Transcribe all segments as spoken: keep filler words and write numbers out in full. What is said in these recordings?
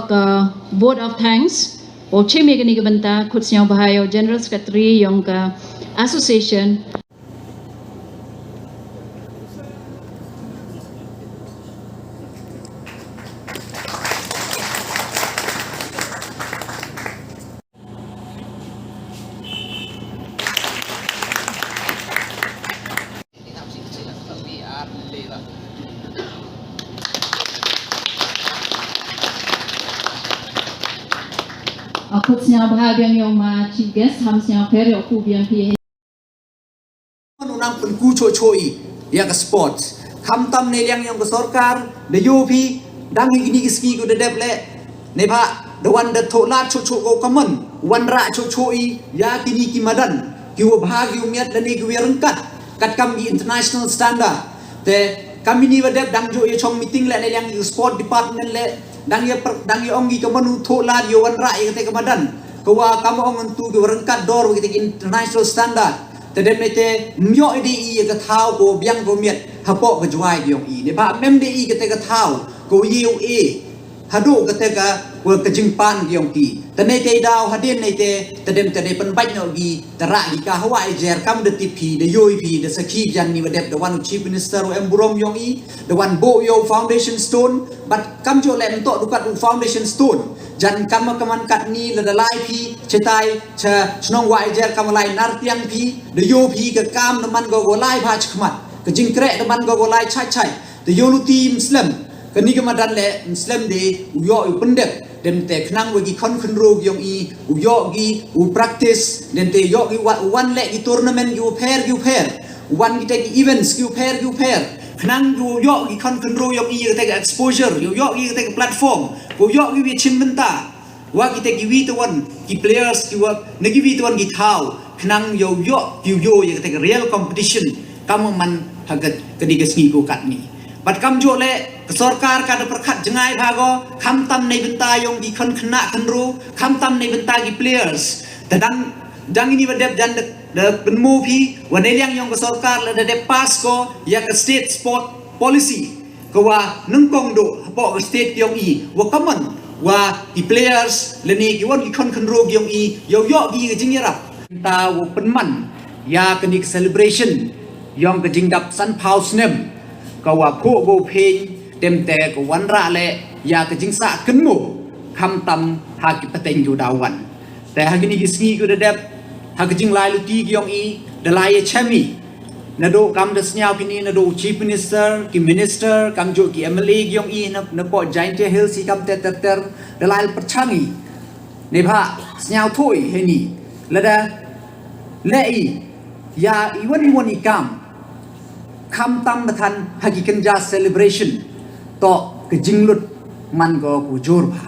ka vote of thanks. Wow, chim ïa kane ka bynta, khut sñiaw bha ïa u General Secretary yong ka Association. Khut sñiaw bha biang ïa u ma chief guest, ham sñiaw pher ïa u biang phi. U nang pynku choh choh i ïa ka sports. Khamtam ne liang yong ka sorkar, da ïoh phi, dang hi kini ki sngi ko da dep le. Ne ba, da wan da thoh lad choh choh ko kaman, wan rah choh choh i ïa kini ki madan, ki wa bha ki u miat lane ki wa ryngkat, kat kam ki international standard. Te kam ini wa dep dang jo ïa chong meeting le ne liang ïa sport department le, dang ïa per-, dang ïa ong ki kaman u thoh lad ïa wan rah ïa kate ka madan. Ka wa kam ong ntu ki wa ryngkat dor wa kate ki international standard. Te dem ne te, m ïoh i di i ïa ka thaw ko biang ko miat, hapoh ka Jwai ki yong i. Ne ba mem di i kate ka thaw, ko ïa u e. Haduh kate ka, wa ka jingpan ki yong ki. Te ne te daw hadien ne te, te dem te ne pynbait noh ki, te rah ki ka hawa i jer kam da tip phi, da ïoh i phi, da sakhi jan ni wa dep da wan u chief minister u em burom yong i, da wan bo ïa u foundation stone, but kam jo le ntok dukat u foundation stone. Jan kam kaman kat ni la da lai phi, chetai, cha, chnong wa i jer kam lai nar tiang phi, da ïoh phi ka kam da man go go lai bha chkhmat. Ka jingkreh da man go go lai chai chai. Te ïoh luti mslem. Kani ka madan le mslem de u ïoh u pyndep. Dem te khnang wa ki khon khynro ki yong i u ïoh ki u practice. Dem te ïoh ki wa-, wan le ki tournament ki u pher ki u pher. Wan ki te ki events ki u pher ki u pher. Khnang ki u ïoh ki khon khynro yong i te ki exposure. Ïoh, ïoh ki te ki platform. Ko ïoh ki wi chin bynta. Wa kita ki wi tawan, ki players ki wa, na ki wi tawan ki thaw, khnang ïoh ïoh, ïoh ïoh ïa kita ki real competition, kam man ha ka, ka di ka sngi ko kat ni. Bad kam jo le, ka sorkar ka da pyrkhat jngai bha go, khamtam nei bynta yong ki khon khynnah khynro, khamtam nei bynta ki players. Te dang, dang ini wa dep jan da, da pynmo phi, wa nei liang yong ka sorkar la da dep pass ko, ïa ka state sport policy. Ka wa nyngkong do, hapoh ka state yong i, wa kaman, wa ki players, lane ki wan ki khon khynro yong i, ïoh ïoh ki ka jingïarap. Ta wa pynman, ïa kani ka celebration, yong ka jingdap sanphaw snem, ka wa phuh go phein, dem te ka wan rah le, ïa ka jingsah kynmo, khamtam ha ki pateng ju da wan. Te ha kini ki sngi ki da dep, ha ka jinglai luti ki yong i, da lai ïa chem i. Naduh kam da sñiaw kini, naduh Chief Minister, ki Minister, kam ju ki M L A ki yong i, na, na poh Jaintia Hills i kam ter ter ter, da lai pyrchang i. Ne ba, sñiaw thui, heni. Lada, le i, ïa i wan i wan i kam. Khamtam ba than ha ki kynja celebration. To ka jinglut man ko ku jur ba.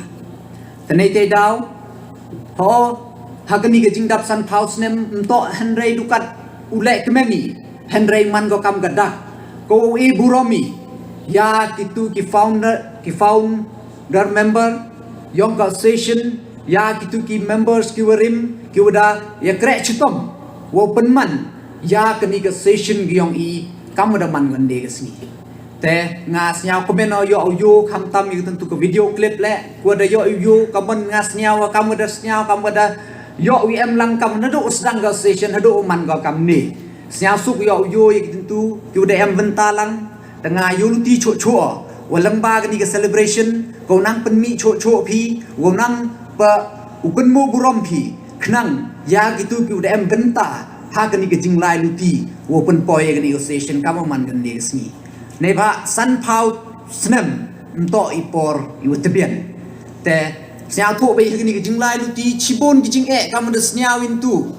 Te nei te daw. Ho, ha kani ka jingdap sanphaw snem, nto hynrei dukat u leh kmen i. Hynrei man ko kam ka dak. Ko u e burom i. Ïa kitu ki founder, ki founder member. Yong ka session. Ïa kitu ki members ki wa rim, ki wa da, ïa kreh chitom, wa pynman, ïa kani ka session ki yong i, kam wa da man gande ka sngi. Te, nga sñiaw comment o ïoh u ïoh, khamtam ïa ka tentu ka video clip le, wa da ïoh u ïoh, kaman nga sñiaw, kam wa da sñiaw, kam wa da, ïoh u em lang kam, naduh u sdang ka session, haduh u man ka kam ni. Sñiaw suk ïoh u ïoh, ïa ka tentu, ki wa da em bynta lang, Te nga ïoh luti choh choh, wa lyngba kani ka celebration, ko nang pynmih choh choh phi, wa nang pa u kynmo burom phi, khnang, ïa kitu ki u da em bynta, ha kani ka jinglai luti, wa pynpoi ïa kani ka session, kam wa man kani ka sngi. Ne ba, sanphaw snem, nto i por, i wa tbian. Te, sñiaw thoh bai ha kani ka jinglai luti, chibun ki jingeh, kam da sñiaw into.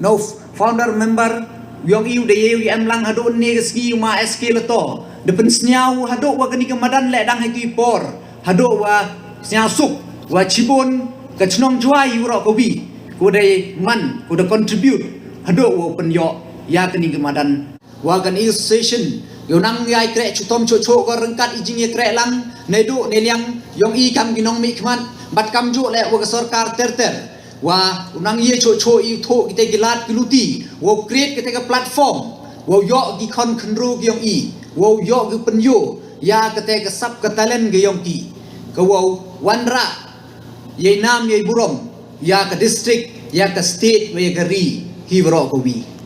No f-, founder member, yong i u da ye u em lang haduh ne ka sngi u ma S K Lato. Da pynsñiaw haduh wa kani ka madan le dang ha ki por. Haduh wa sñiaw suk, wa chibun ka chnong Jwai u ro ka wi. Ko da man, ko da contribute. Haduh wa pynyoh, ïa kani ka madan. Wa kani ka session, yow nang ïai kreh chutom choh choh ko ryngkat i jingïakreh lang, ne duh ne liang, yong i kam ki nongmihkhmat, bad kam ju le wa ka sorkar ter ter. Wa, u nang ïa choh choh i u thoh kita ki lad ki luti. Wa u create kita ka platform. Wa u ïoh ki khon khynru ki yong i. Wa u ïoh ki pynïoh. Ïa kita ka sap ka talent ki yong ki. Ka wa u wanrah. Ïa i nam ïa i burom ïa ka district, ïa ka state, ïa ka ri, hi baroh kawi.